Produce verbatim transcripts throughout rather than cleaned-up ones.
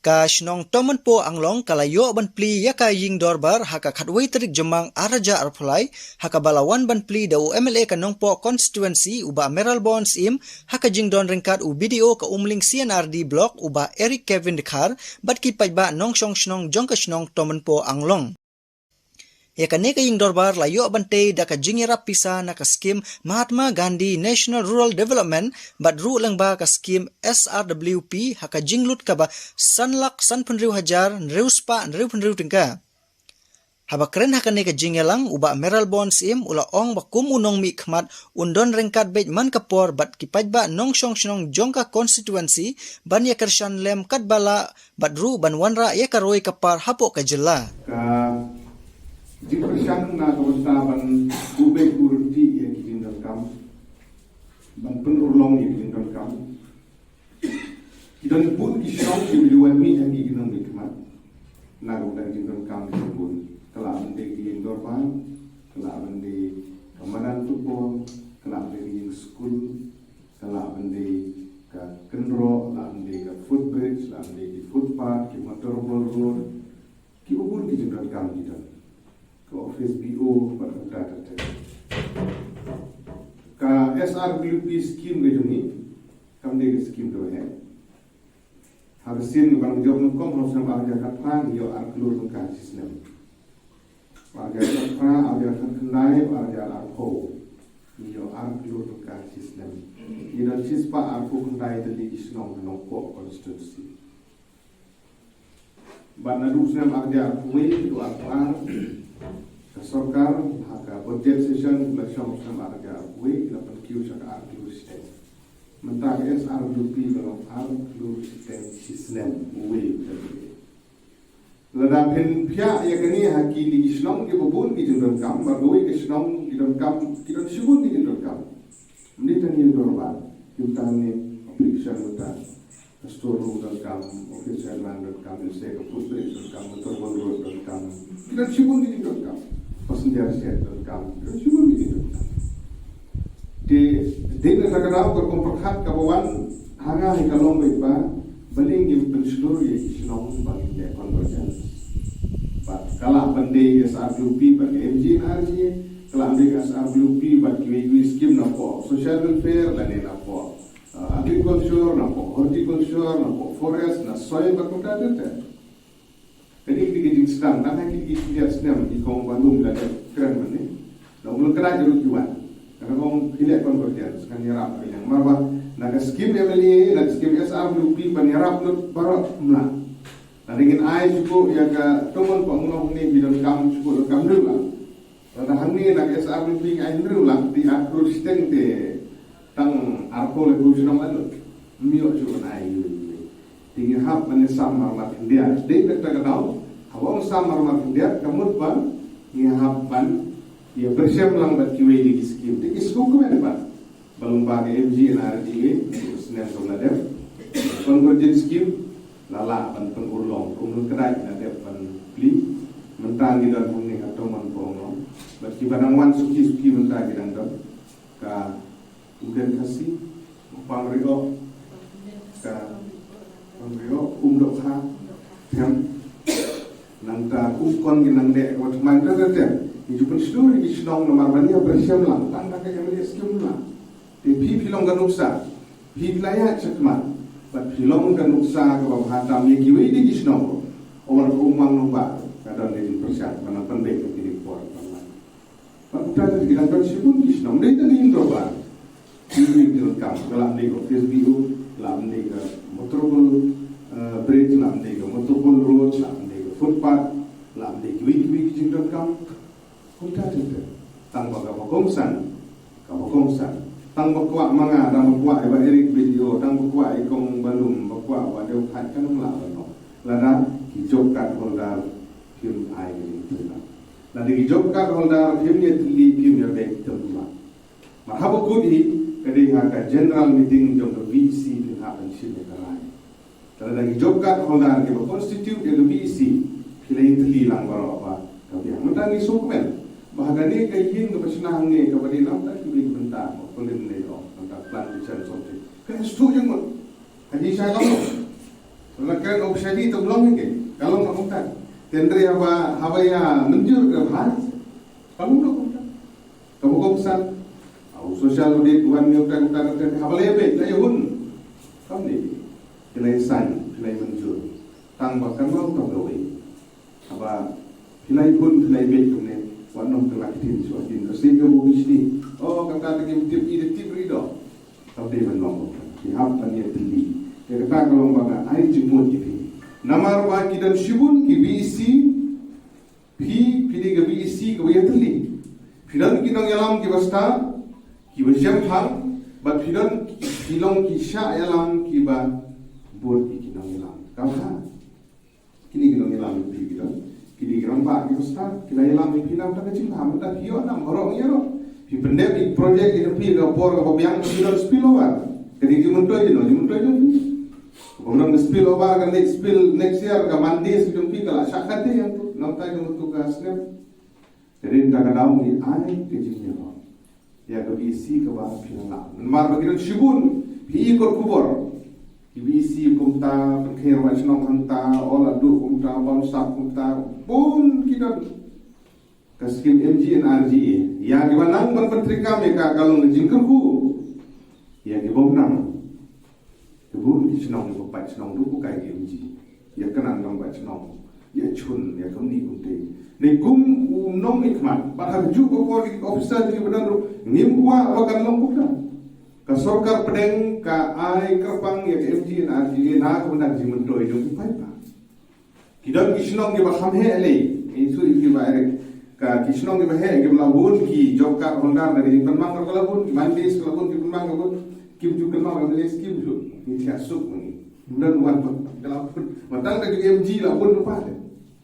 Ka shnong Tomanpo Anglong ka la ïoh ban plie ïa ka ïing dorbar ha ka khatwei tarik Jymmang ar hajar arphew lai, ha kaba la wan ban plie da u M L A ka Nongpoh constituency u Bah Mayralborn Syiem, ha ka jingdon ryngkat u B D O ka Umling C and R D Block u Bah Eric Kevin Dkhar, bad ki paidbah nongshong shnong jong ka shnong Tomanpo Anglong. Ïa kane ka ïing dorbar la ïoh ban tei da ka jingïarap pisa na ka skim Mahatma Gandhi National Rural Development bad ruh lyngba ka skim S R W P ha ka jinglut kaba san lak sanphew hynriew hajar hynriew spah hynriew phew hynriew tyngka. Haba kren ha kane ka jingïalang u Bah Mayralborn Syiem u la ong ba kum u nongmihkhmat un don ryngkat beit man ka por bad ki paidbah nongshong shnong jong ka constituency ban ïa kyrshan lem katba lah bad ruh ban wanrah ïa ka roi ka par hapoh ka jylla. Ka jingkyrshan na ka bynta ban buh beit buh rynti ïa ki jingdonkam, ban pynurlong ïa ki jingdonkam. Ki don bun ki shnong ki wan mih ha ki nongmihkhmat na ka bynta ki jingdonkam ki bun. Ka lah ban dei ki ïing dorbar, ka lah ban dei ka madan football, ka lah ban dei ki ïing skul, ka lah ban dei ka kynroh, lah ban dei ka footbridge, lah ban dei ki footpath, ki motorball road, ki bun ki jingdonkam ki don. Ka office B O bad kumta ter ter. Ka S R W P scheme ka jong ngi kam dei ka scheme kaba heh. Ha ka sien kaba ngi jop nyngkong ha u snem ar hajar khatphra ngi ïoh ar klur tyngka shi snem. Ar hajar khatphra, ar hajar khatkhyndai, ar hajar arphew ngi ïoh ar klur tyngka shi snem. Ngi don shispah arphew khyndai tylli ki shnong ha Nongpoh constituency. Bad naduh u snem ar hajar arphew wei haduh arphew ar, ka sorkar ha ka budget session ba la shong u snem ar hajar arphew wei la pynkiew sha ka ar klur shiteng. Mynta ka S R W P ka long ar klur shiteng shi snem uwei u snem. Lada phin peit ïa kane ha kine ki shnong kiba bun ki jingdonkam, ba kawei ka shnong ki donkam, ki don shibun ki jingdonkam. Ym dei tang ïing dorbar, ym tang ne application mynta. Ka store room donkam, office chairman donkam, ym sei ka footbridge donkam, motorball road donkam. Ki don shibun ki jingdonkam. Passenger shed donkam, ki don shibun ki jingdonkam. Te dei na kata ka daw ka rukom pyrkhat kaba wan ha nga hi ka long beit ba balei ngim pynshlur ïa ki shnong ba ngin leh convergence. Bad ka lah ban dei S R W P bad ka M G N R G A, ka lah ban dei S R W P bad kiwei kiwei skim napoh social welfare lane napoh, uh, agriculture, napoh horticulture, napoh forest, na soil bad kumta ter ter. Kane ka dei ka jingsdang, tang ha kine ki khyndiat snem i kong Banglum la dep kren mynne. La ong leh kane ka ruh ki wan. Kane ka ong phi leh convergence, kan ïarap ka liang. Namar ba na ka skim M L A, na ka skim S R W P ban ïarap lut baroh ym lah. Lada ngin ai shuh ïa ka Tomanpo Anglong ne, ngi donkam shuh, donkam hynriew lak. Lada hangne na ka S R W P ngi ai hynriew lak, te ar klur shiteng te tang arphew laiphew shnong la lut. Ym ïoh shuh ban ai ïa u. Te ngi hap ban ïasam marmar khyndiat. Dei na kata ka daw, haba ong sam marmar khyndiat, ka mut ba ngi hap ban ïa pyrshang lang bad kiwei de ki skim. Te ki skim kumne ba ba long ba ka M G N R D A, snem kaba la dep, convergence scheme, la lah ban pynurlong, kum ngi kdai la dep ban plie, mynta ngi don hangne ha Tomanpo Anglong, bad kiba dang wan suki suki mynta ki dang don, ka Umden Khasi, Pamrioh, ka Pamrioh, Umdoh Kha, Them, nangta kum kon ngi nang dei, wat mai da da Them, ngi ju pynshlur ïa ki shnong namar ba ngi ïa pyrshang lang, tang da ka M L A scheme lang. Te phi phi long ka nuksa, phi phi la ïaid shakhmat, bad phi long ka nuksa kaba bha tam ïa kiwei de ki shnong, o wan ka umang nongba, ka don de jingpyrshang, ba nang pynbeit ka kine ki por, ba nang. Bad kumta te ki dang don shibun ki shnong, dei tang ïing dorbar. Ki ïing ki donkam, ka lah dei ka office B O, lah dei ka motorball, eh, bridge, lah dei ka motorball road, lah dei ka footpath, lah dei kiwei kiwei ki jingdonkam. Kumta te te. Tang ba kaba kongsan, kaba kongsan. Tang ba kwah ma nga, tang ba kwah i Bah Eric B D O, tang ba kwah i kong Balum, ba kwah Bah Dewkhat, kan ym lah ban long. Lada ki job card holder phim ai ka jingtyrwa. Lada ki job card holder phim ïatylli, phim ïabeit, tyrwa. Mar haba kut hi, ka dei ha ka general meeting jong ka V E C phin hap ban shim ïa ka rai. Te lada ki job card holder kiba constitute ïa ka V E C, phi la ïatylli lang baroh ba ka biang. Mynta ngi sngewkmen ba ha kane ka ïing kaba shna hangne kaba dei na bynta kiwei ki bynta, ba Colin lei ong, bynta plantation something. Ka institute jong ngut. Ka jingshai ka long. Lada kren u pisa ji te long hi ke. Ka long na kumta. Te hynrei haba, haba ïa mynjur ka bha. Ka long na kumta. Kaba kongsan. Au social audit wan ne uta uta uta haba leh beit la ïa hun. Kam ne. Phi la ïa sign, phi la ïa mynjur. Tang ba kan long tang kawei. Haba phi la ïa hun, phi la ïa beit kumne. Wat nong ka la ktien shuwa ktien. Ka sdang ka bu bishni. Oh, kata te kim tip i de tip ri do. Ka dei ban long. Ki hap ban ïa tylli. Te kata ka long ba nga ai jingmut ïa phi. Namar ba ki don shibun ki V E C, phi, phi dei ka V E C kaba ïa tylli. Phi don ki nongïalam kiba stad, kiba shemphang, bad phi don, phi long ki shah ïalam kiba bud ïa ki nongïalam. Ka bha. Kine ki nongïalam ki, ki don. Kine ki rangbah kiba stad, ki la ïalam ïa phi na ka bynta ka jingpynlong, mynta phi ïoh nam baroh ngi ïaroh. Phi pyndep ïa ki project ïa phi ka por kaba biang, phi don spill over. Kane ki myntoi jong, ki myntoi jong phi. Kaba don spill over, ka next spill, next year ka Monday jong phi ka la shah kate ïa tu. Nangta jong tu ka snap. Te dei ta ka daw ngi ai ka jingïaroh ïa ka V E C kaba phi la lah. Namar ba ki don shibun, phi i kot khubor. Ki V E C kumta, pynkheiñ wad shnong hangta, ol adu kumta, bam sap kumta, bun ki don. Ka skim M G N R G A. Ïa kiba nang ban pyntreikam ïa ka, ka long ka jingkyrkhu ïa ki bym nang. Te bun ki shnong, kiba pait shnong ruh ko kai ki M G. Ïa ka nang nang pait shnong. Ïa chun, ïa kumne kumte. Ne kum u nongmihkhmat. Bad ha kajuh ka por ki officer kiba don ruh ngim kwah ba kan long kumta. Ka sorkar pdeng ka ai kyrpang ïa ka M G N R G A na ka bynta ka jingmyntoi jong ki paidbah. Ki don ki shnong kiba kham heh lei. Ngi shu ïa kiba ai ka ki shnong kiba heh kiba la bun ki job card holder na ki jingpynmang ka la bun, ki mantis ka la bun, ki pynmang ka bun. Kim ju pynmang ka mantis kim ju. Ngi thiah suk ngi. Don wan bun ka la bun. Matang ka ju M G la bun rupa de.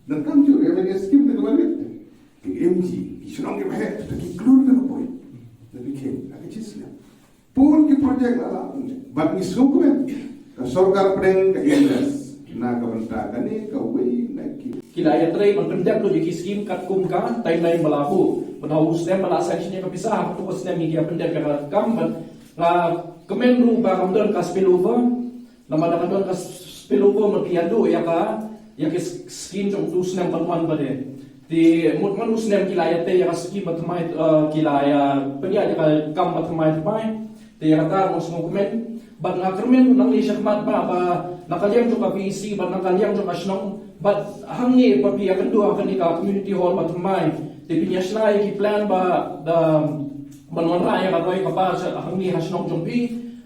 Dan kam ju M N S kim de ka balik. Ki M G ki shnong kiba heh ta ki klur ka poi. Na ki khem na ki chisla. Bun ki project la lah. Bad ngi sngewkmen ka sorkar pdeng ka invest na ka bynta kane kawei na ki. Ki la ïatrei ban pyndep lut ïa ki skim katkum ka timeline ba la buh. Bad ha u snem ba la sanction ïa ka pisa, ha kato ka snem ngi ïa pyndep ïa ka kam bad nga kmen ruh ba kam don ka spillover. Namar da ka don ka spillover ma ki ïa duh ïa ka, ïa ka skim jong utu u snem ban wan ba dei. Te mut man u snem ki la ïa tei ïa ka skim ba thymmai, eh, ki la ïa pynïaid ïa ka kam ba thymmai thymmai. Te ïa kata nga sngewkmen. Bad nga kyrmen nangne shakhmat ba, ba na ka liang jong ka V E C, bad na ka liang jong ka shnong, bad hangne ba phi ïakynduh ha kane ka community hall ba thymmai. Te phin ïa shna ïa ki plan ba, da, ban wanrah ïa ka roi ka par sha hangne ha shnong jong phi.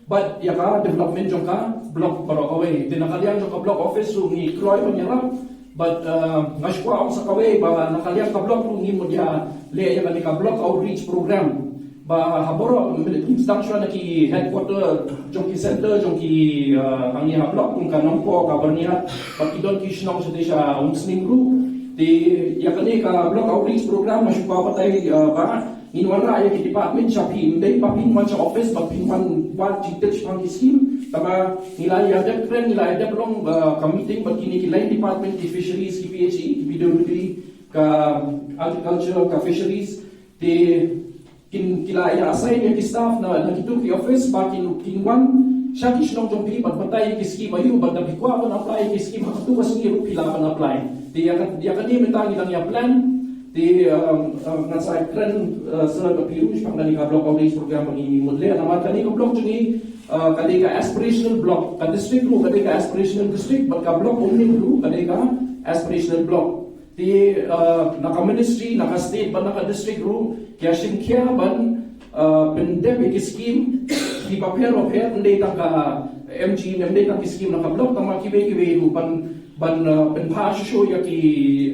Bad ïa ka development jong ka block baroh kawei. Te na ka liang jong ka block office ruh ngi kloi ban ïarap. Bad, eh, nga shu kwah ong sa kawei ba na ka liang ka block ruh ngi mut ïa leh ïa kane ka block outreach program. Ba ha baroh mynta ki sdang shuwa na ki headquarter jong ki center jong ki, eh, hangne ha block kum ka Nongpoh, ka Byrnihat. Bad ki don ki shnong shatei sha Umsning ruh. Te ïa kane ka block outreach program nga shu kwah batai, eh, ba ngin wanrah ïa ki department sha phi, ym dei ba phin wan sha office ba phin wan wad jingtip shaphang ki skim. Tangba ngi la ïa dep kren, ngi la ïa dep long, uh, ka meeting bad kine ki line department, ki fisheries, ki P H E, ki P W D, ka agriculture, ka fisheries. Te kin, ki la ïa assign ïa ki staff na, na kitu ki office ba kin, kin wan sha ki shnong jong phi bad batai ïa ki skim aïu bad da phi kwah ban apply ïa ki skim ha katu ka sngi ruh phi lah ban apply. Te ïa ka, ïa kane mynta ngi dang ïa plan. Te, um, um, ngan sa kren, uh, sha ka phi ruh shaphang kane ka block outreach program ba ngi mut leh namar kane ka block jong ngi, uh, ka dei ka aspirational block, ka district ruh ka dei ka aspirational district bad ka block Umling ruh ka dei ka aspirational block. Te, uh, na ka ministry, na ka state bad na ka district ruh ki ïa shim khia ban, uh, pyndep ïa ki skim kiba pher ba pher, ym dei tang ka M G, ym dei tang ki skim na ka block, tangba kiwei kiwei ruh ban ban, uh, pynphah shuh shuh ïa ki,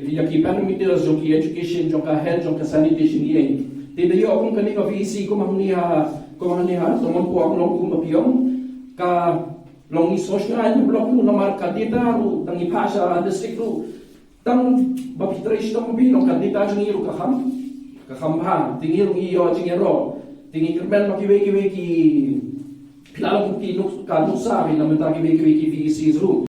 ïa ki parameters jong ki education, jong ka health, jong ka sanitation ïa. Te da ïoh kum kane ka V E C kum hangne ha, kum hangne ha Nongpoh, long kum ba phi ong, ka long ngi sngewsih ïa block ruh namar ka data ruh tang ngi phah sha district ruh. Tang ba phi trei shitom phi long ka data jong ngi ruh ka kham, ka kham bha. Te ngi ruh ngi ïoh jingïaroh. Te ngi kyrmen ba kiwei kiwei ki phi la long kum ki nuk, ka nuksa phi na mynta kiwei kiwei ki V E Cs ruh.